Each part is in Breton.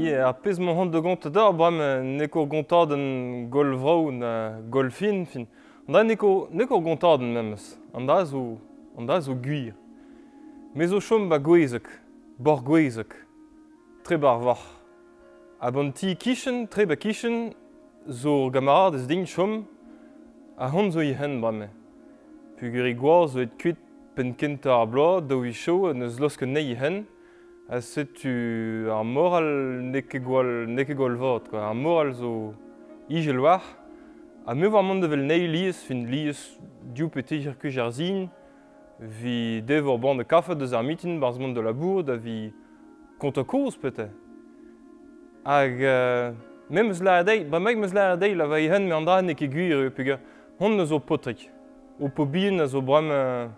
Ya, ar pezh 'mañ c'hoant da gontañ deoc'h bremañ n'eo ket ur gontadenn gwall vrav na gwall fin fin. An dra n'eo ket n'eo ket ur gontadenn memes. An dra zo an dra zo gwir. Me zo chom 'ba Gouezeg, bord Gouezeg, tre 'ba ar vorc'h. Ha 'ban ti 'kichen, tre 'ba 'kichen, zo ur gamaradez din chom ha hon zo he hent bremañ. Peogwir he gwaz zo aet kuit penn kentañ ar bloaz, daou viz chav, en deus laosket anezhi he hent. Ha setu ar moral n'eo ket gwall n'eo ket gwall vat quoi. Ar moral zo ijel war. Ha me 'oar mont evel anezhi lies, fin lies div pe teir kuch ar sin, 'vit devour banne kafe deus ar mitin 'barzh mont da labourat ha 'vit kontañ kozh peut-être. Hag me 'm eus lâret dezhi, bremaik 'm eus lâret dezhi la va hen met an dra n'eo ket gwir eo peogwir hon a zo paotrig. Ho po bihan a zo bremañ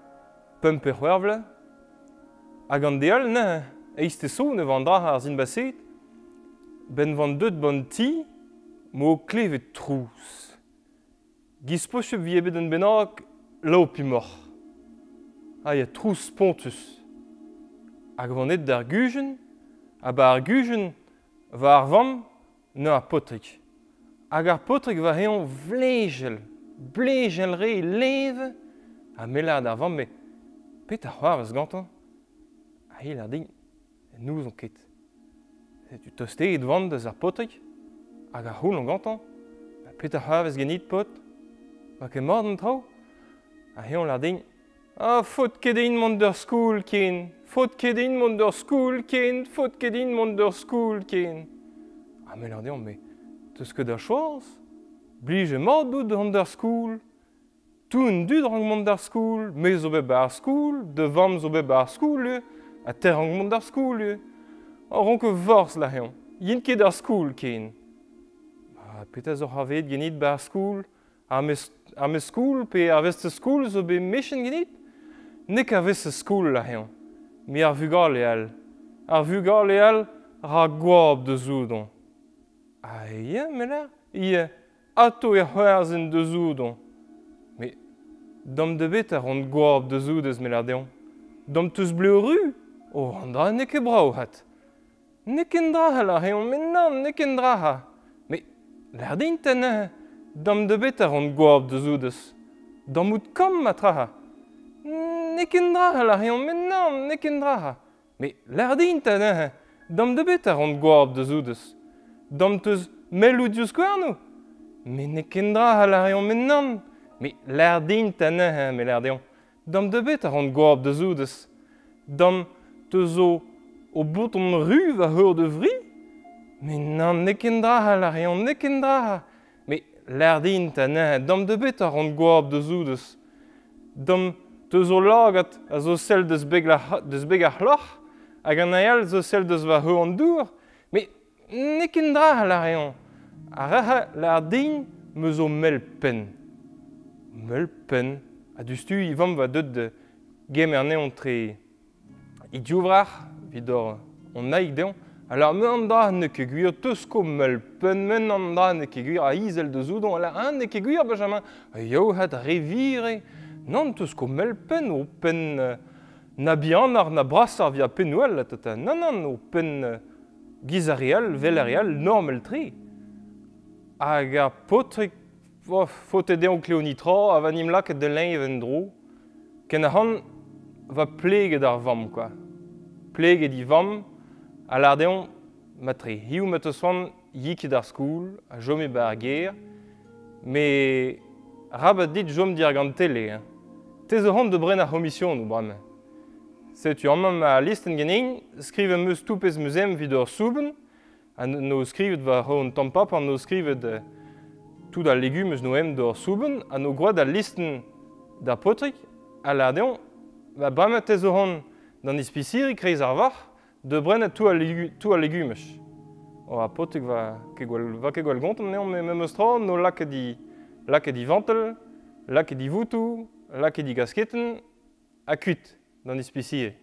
pemp pe c'hwec'h vloaz. Hag an deal neuze, eizhtez zo ne vo an dra ar sin baseet, 'benn 'vant deuet 'ban ti, 'mo klevet trouz. Giz posupl 'vije bet un bennak laou pemoc'h. Ah ya, trouz spontus. Hag 'vant aet d'ar gujenn, ha 'ba ar gujenn, war ar vamm, neuze ar paotrig. Hag ar paotrig war eñ vlejel, blejel re leñv, ha me lâr d'ar vamm-me, petra c'hoarvez gantañ? Ha hi lâr din, n'ouzon ket. Setu tosteet 'oan deus ar paotrig, hag ar c'houloñ gantañ, petra c'hoarvez ganit paotr? 'Oa ket mat an traoù? Ha eñ lâr din, Ah, faot ket din mont d'ur skol ken, faot ket din mont d'ur skol ken, faot ket din mont d'ur skol ken. Ha me lâr dezhañ, mais 'teus ket da choaz? Blij mat out dont d'ar skol. Tout an dud rank mont d'ar skol, me zo bet 'ba ar skol, da vamm zo bet 'ba ar skol ivez, ha te rank mont d'ar skol ivez. A rank forzh lâr-eñ, 'yin ket d'ar skol ken. Ha petra zo c'hoarvezet ganit 'ba ar skol? Ar mes skol pe ar vestrez skol zo bet mechant ganit? N'eo ket ar vestrez skol lâr-eñ, met ar vugale all. Ar vugale all 'ra goap deus oudon. Ah ya, me lâr, ya, atav e c'hoarzhin deus oudon. Met dam da bet a ran goap deus oudez, me lâr dezhañ. Dam 'teus blev ru? Oh, an dra n'eo ket brav 'vat. N'eo ket un dra lâr-eñ, met nann, n'eo ket un dra. Met lâr din 'ta neuze, dam da bet a ran goap deus oudez. Dam out kamm ma tra. N'eo ket un dra lâr-eñ, met nann, n'eo ket un dra. Met lâr din 'ta neuze, dam da bet a ran goap deus oudez. Dam 'teus melloù divskouarnoù? Met n'eo ket un dra lâr-eñ, met nann. Met lâr din 'ta neuze, me lâr dezhañ. Dam da bet a ran goap deus oudez. Dam te zo o bouton ru va c'heur da vri? Met nann, n'eo ket un dra lâr-eñ, n'eo ket un dra. Met lâr din 'ta neuze, dam da bet a ran goap deus oudez. Dam te zo lagad a zo sell deus beg deus beg ar c'hloc'h hag an all zo sell deus va c'heur an dour. Met n'eo ket un dra lâr-eñ. Ar re lâr din me zo mell penn. Mell penn. Ha diouzhtu e vamm va deut da gemer anezhañ tre he divvrec'h evit hon naig dezhañ. Ha lâr me an dra n'eo ket gwir, 'teus ket mell penn, men an dra n'eo ket gwir, ha izel deus oudon. Ha lâr eñ n'eo ket gwir, Benjamin. Eo hat re wir eo. Nann, 'teus ket mell penn, ho penn na bihanoc'h na brasoc'h 'vit ar pennoù all, tata. Nann, nann, ho penn giz ar re all, 'vel ar re all, normal-tre. Hag ar paotrig, oh, faote dezhañ klev netra, ha va 'n em lakaet da leñv en-dro. Ken ac'hann va pleget ar vamm kwa. Pleget he vamm, ha lâr dezhañ, matre, hiziv ma 'teus c'hoant, yi ket d'ar skol, ha chom 'ba ar gêr, met arabat dit chom dirak an tele hein. Te zo c'hoant da brenañ ar c'homisionoù bremañ. Setu amañ ma listenn ganin, skriv am eus tout pezh 'm eus ezhomm evit ur soubenn, ha 'no skrivet war un tamm paper 'no skrivet tout al legumes 'no ezhomm d'ur soubenn, ha 'no gwraet al listenn d'ar paotrig, ha lâr dezhañ, ba bremañ te zo c'hoant d'an ispisiri kreiz ar varc'h da brenañ tout al tout al legumaj. Oh, ar paotrig va ket gwall va ket gwall gontant anezhañ, met memes tra 'no lakaet he lakaet he vantell, lakaet he votoù, lakaet he gasketenn, ha kuit d'an ispisier.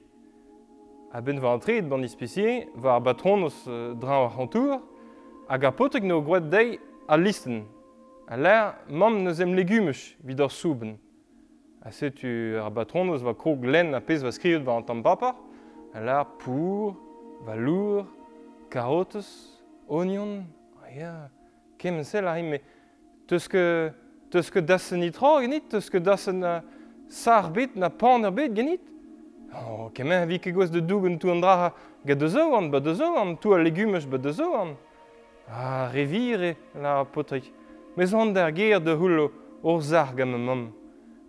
A-benn war antreet d'an ispisier, war ar batronoz dreñv ar c'hontour, hag ar paotrig 'no gwraet dezhi al listenn. A lâr mamm 'neus em legumaj evit ur soubenn. Ha setu ar batronoz va krog lenn ar pezh 'va skrivet war an tamm paper. A lâr pour, va lour, karotez. Ognon, ya, kement-se lârin, met 'teus ket 'teus ket dassen netra ganit? 'Teus ket dassen sac'h ebet na paner ebet ganit? Oh, kement a vi ket gouest da dougen tout an dra gant da zaouarn, ba da zaouarn, tout al legumaj ba da zaouarn. Ah, re vir eo, lâr ar paotrig. Me zo on d'ar gêr da c'houll ur sac'h gant ma mamm.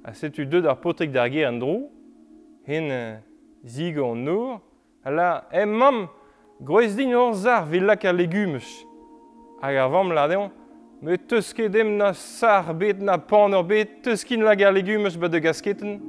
Ha setu deut ar paotrig d'ar gêr en-dro, hen zigor an nor, ha lâr, Eh mamm, gwrez din ur sac'h 'vit lakaat legumaj. Hag ar vamm lâr dezhañ, Me 'teus ket em na sac'h ebet na paner ebet, 'teus ket lakaat legumaj ba da gasketenn.